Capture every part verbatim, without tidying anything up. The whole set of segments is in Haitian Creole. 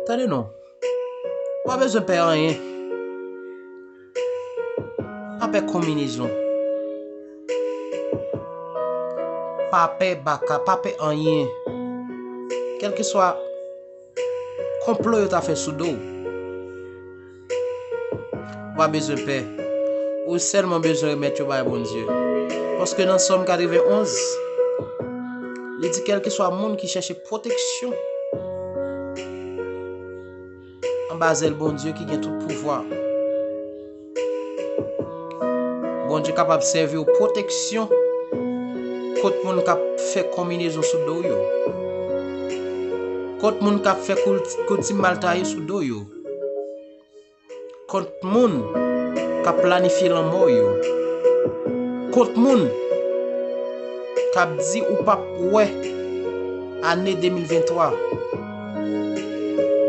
Tande non. Pa bezwen pè anyen. Pa pè konminezon. Pa pè baka, pa pè anyen. Kèlkeswa konplo yo ta fè sou do w, ou pa bezwen pè. Ou sèlman bezwen remèt yo bay Bondye. Paske nan Sòm katrevenn onz, li di kèlkeswa moun ki chèche pwoteksyon anba zèl Bondye ki gen tout pouvwa. Bondye kapab sèvi w pwoteksyon kont moun k ap fè konminezon sou do w yo, kont moun k ap fè kout-, koutim mal taye sou do w yo, kont moun k ap planifye lanmò w yo, kont moun k ap di ou p ap wè ane de mil venntwa.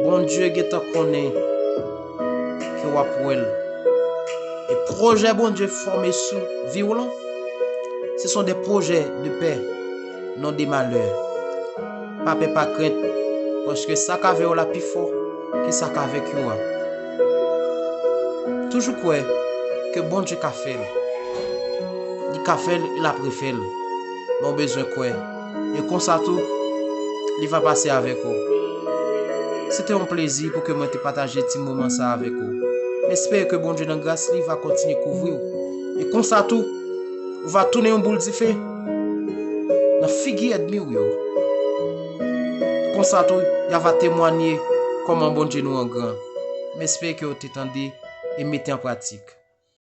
Bondye gentan konnen ke w ap wè l. E pwojè Bondye fòme sou vi w lan, ce sont des projets de paix, non de malheur. Pa pè, pa krent, paske sa k avè w la pi fò ke sa k avèk yo a. Toujou kwè ke Bondye ka fè l. Li ka fè l, l ap refè l. Men w bezwen kwè. E konsa tou, li va pase avèk ou. Se te yon plezi pou ke mwen te pataje ti moman sa avèk ou. M espere ke Bondye nan gras li va kontinye kouvri w. E konsa tou, ou va tounen yon boul dife nan figi ènmi w yo. Konsa tou, y a va temwanye kòman Bondye nou an gran. M espere ke w te tande e mete an pratik.